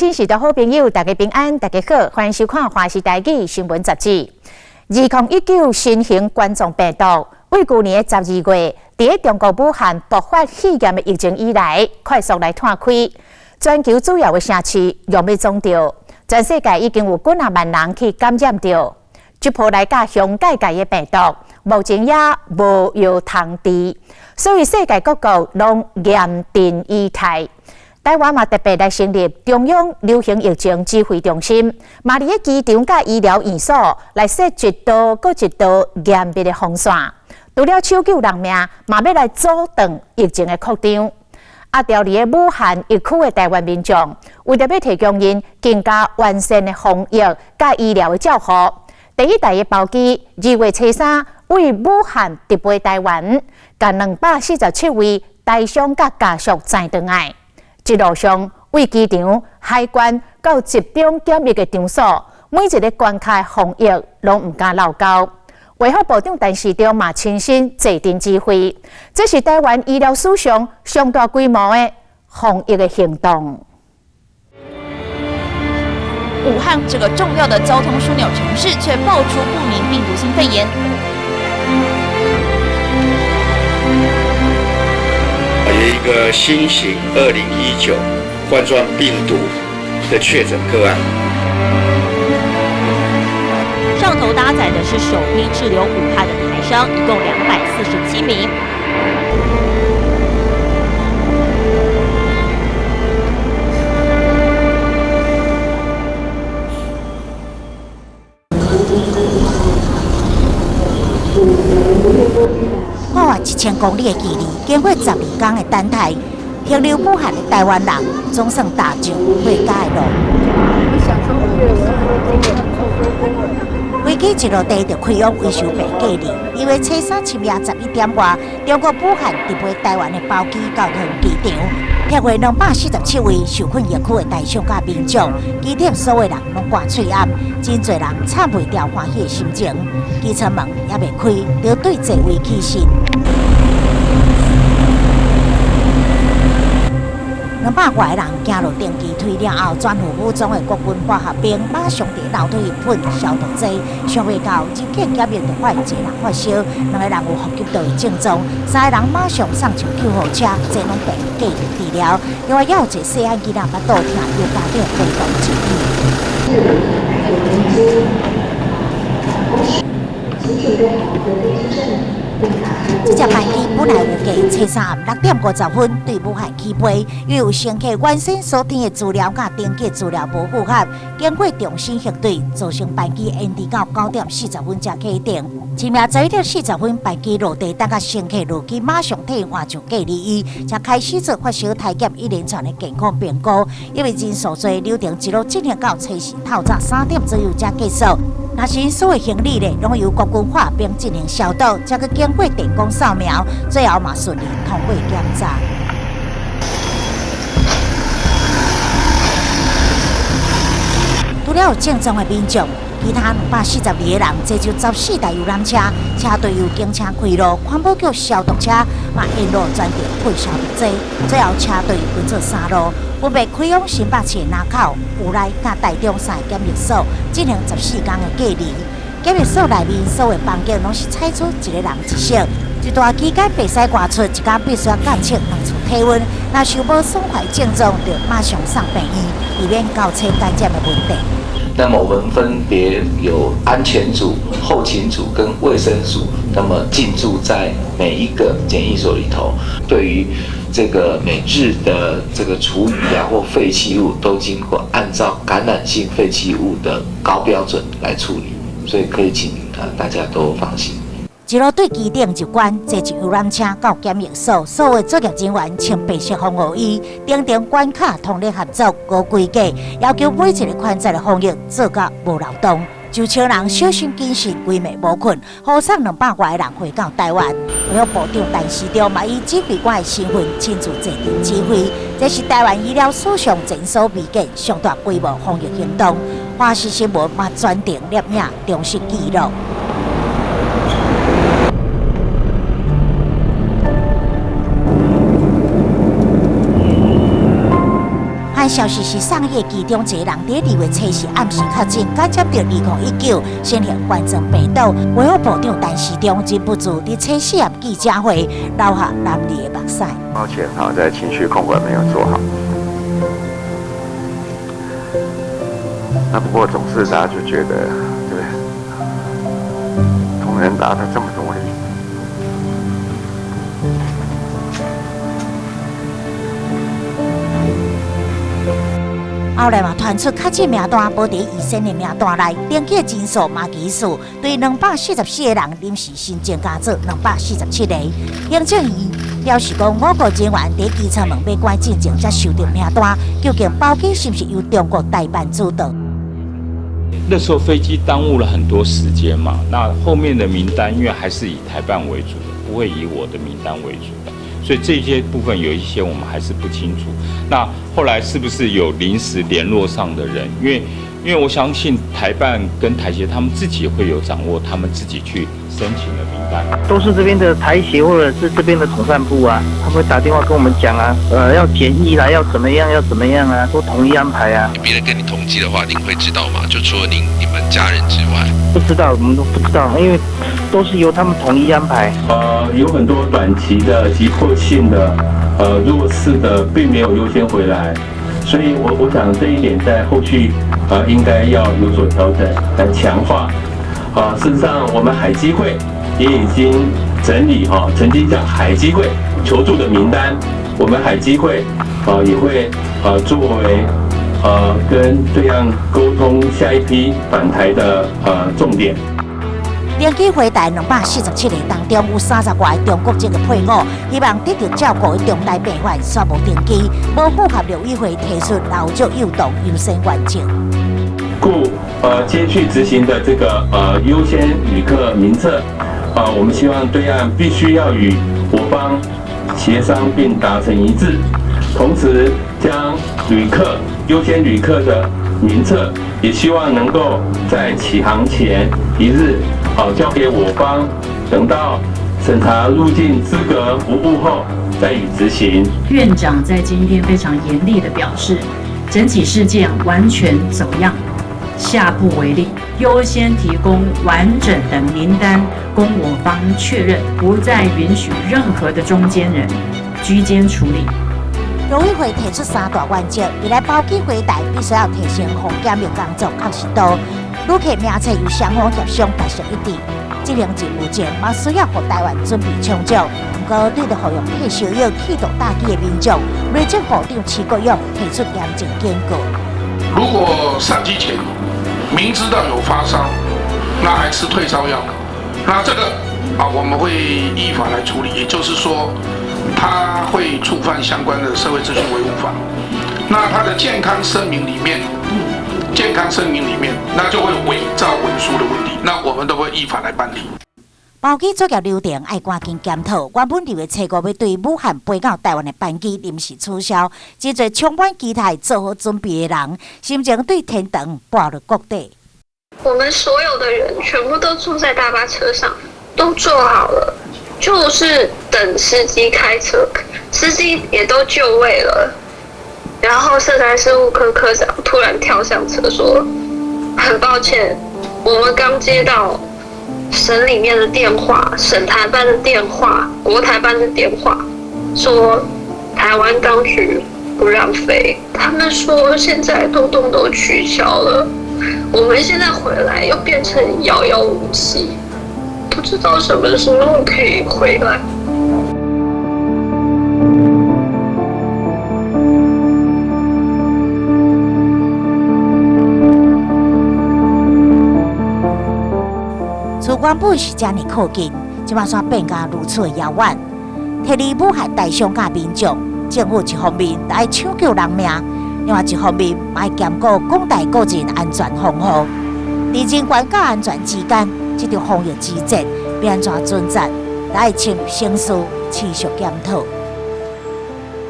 新時代好朋友，大家平安，大家好，歡迎收看《華視台語新聞雜誌》。2019新型冠狀病毒，為舊年的12月，佇中國武漢爆發肺炎的疫情以來，快速來湠開，全球主要的城市用欲總著，全世界已經有幾若萬人去感染著。這波來甲凶蓋蓋的病毒，目前也無藥通治，所以世界各國攏嚴陣以待。台灣嘛特別來成立中央流行疫情指揮中心，嘛佇咧機場佮醫療院所來設一道閣一道嚴密的防線。除了搶救人命，嘛欲來阻斷疫情的擴張。啊，調離武漢疫區的台灣民眾，為著欲提供𪜶更加完善的防疫佮醫療的照護，第一台的包機2月初三為武漢直飛台灣，共247位台商佮家屬載轉來。一路上，為機場、海關到集中檢疫的場所，每一个關卡防疫攏毋敢漏勾。衛福部長陳時中嘛親身坐鎮指揮，這是台灣醫療史上上大規模的防疫的行動。武漢這個重要的交通樞紐城市，卻爆出不明病毒性肺炎。有一個新型2019冠狀病毒的確診個案。上頭搭載的是首批滯留武漢的台商，一共247名。跨越1000公里的距離，經過12工的等待，停留武漢的台灣人總算踏上回家的路。飛機一落地就開往維修病隔離，因為初三深夜11點外，中國武漢直飛台灣的包機到桃園機場，撤回247位受困疫區的台商佮民眾，機頂所有人攏掛喙罨，真濟人撐袂牢歡喜的心情，機艙門猶未開，就對座位起身。200外人行落登機梯了後，全副武裝的國軍化學兵馬上佇樓梯噴消毒劑。想袂到入境檢疫就發現一個人發燒，兩個人有呼吸道的症狀，三個人馬上送上救護車，這攏病隔離治療。另外，猶有一個細漢囡仔腹肚疼，由家長陪同就醫。這隻班機本來預計初三暗6點50分對武漢起飛，因為有乘客原先所填的資料佮登記資料無符合，經過重新核對，造成班機延遲到9點40分才啟程。深夜11點40分，班機落地，等甲乘客落機，馬上替換上隔離衣，才開始做發燒、體檢一連串的健康評估。因為人數濟，流程一路進行到初四透早3點左右才結束。若是所有行李咧，攏由國軍化兵進行消毒，才閣經過電光掃描，最後嘛順利通過檢查。除了有症狀的民眾，其他242個人坐就14台遊覽車，車隊由警車開路，環保局消毒車嘛沿路專程噴消毒劑，最後車隊分做三路，分別開往新北市的林口、烏來佮台中三个檢疫所進行14工的隔離。檢疫所內面所有房間攏是採取一個人一室，一段期間袂使外出，一工必須要監測兩次體溫。若是無爽快症狀，就馬上送病院，以免交叉感染的問題。那麼我們分別有安全組、後勤組跟衛生組，那麼進駐在每一個檢疫所裡頭，對於這個每日的這個廚餘啊或廢棄物，都經過按照感染性廢棄物的高標準來處理，所以可以請大家都放心。一路對機頂入關，坐遊覽車到檢疫所，所有作業人員穿白色防護衣，重重關卡通力合作，高規格，要求每一个環節的防疫做到無漏洞。就像人小心謹慎，規暝無睏，護送200外个人回到台灣。衛福部長陳時中嘛以指揮官的身份親自坐鎮指揮，這是台灣醫療史上前所未見上大規模防疫行動。華視新聞嘛全程攝影忠實記錄。潘消息是送醫其中一個人，佇2月初四暗時確診感染著2019新型冠狀病毒。衛福部長陳時中忍不住佇初四暗記者會流下男兒的目屎。抱歉，哈，在情緒控管沒有做好。那不過總是大家就覺得，對不對？同仁打得這麼努力。後來嘛，傳出確診名單無佇醫生的名單內，登記人數嘛奇數，對244個人臨時新增加做247個。行政院表示講，我國人員佇機艙門欲關進前才收著名單，究竟包機是毋是由中國台辦主導？那時候飛機耽誤了很多時間嘛，那後面的名單因為還是以台辦為主的，不會以我的名單為主的。所以這些部分有一些我們還是不清楚。那後來是不是有臨時聯絡上的人？因為我相信台辦跟台協他們自己會有掌握，他們自己去申請的名單。都是這邊的台協或者是這邊的統戰部啊，他們會打電話跟我們講啊，要檢疫啦，要怎麼樣，要怎麼樣啊，都統一安排啊。別人跟你同機的話，您會知道嗎？就除了您、你們家人之外，不知道，我們都不知道，因為都是由他們統一安排。有很多短期的急迫性的，弱勢的並沒有優先回來，所以我想這一點在後續，應該要有所調整，來強化。事實上我們海基會也已經整理哈，曾經向海基會求助的名單，我們海基會也會作為跟對岸溝通下一批返台的重點。登機回台247個當中，有30外個中國籍的配偶，希望得到照顧的重大病患煞無登機，無符合陸委會提出老少幼童優先原則。故接續執行的這個優先旅客名冊，我們希望對岸必須要與我方協商並達成一致，同時將旅客優先旅客的名冊，也希望能夠在起航前一日，好交給我方，等到審查入境資格無誤後再予執行。院長在今天非常嚴厲的表示，整起事件完全走樣，下不為例，優先提供完整的名單供我方確認，不再允許任何的中間人居間處理。陸委會提出三大原則，未來包機回台必須要提升防檢疫工作確實度，旅客名冊由雙方協商達成一致。執行任務前嘛需要予台灣準備充足。毋過對著服用退燒藥企圖搭機的民眾，內政部長徐國勇提出嚴正警告：如果上機前明知道有發燒，那還吃退燒藥，那這個啊我們會依法來處理，也就是說，他會觸犯相關的社會秩序維護法。那他的健康聲明裡面，健康聲明裡面，那就會偽造文書的問題，那我們都會依法來辦理。包機作業流程愛趕緊檢討。原本2月初5欲對武漢飛到台灣的班機臨時取消，真濟充滿期待、做好準備的人，心情對天堂跋落谷底。我們所有的人全部都坐在大巴車上，都坐好了，就是等司機開車，司機也都就位了。然後涉台事務科科長突然跳上車說：“很抱歉，我們剛接到省裡面的電話、省台辦的電話、國台辦的電話，說台灣當局不讓飛。他們說現在通通都取消了，我們現在回來又變成遙遙無期，不知道什麼時候可以回來。”自原本是遮爾靠近，這馬煞變甲如此的遙遠。撤離武漢台商佮民眾，政府一方面愛搶救人命，另外一方面嘛愛兼顧廣大個人安全防護。佇人權佮安全之間，這場防疫之戰欲按怎準則，來深入省思，持續檢討。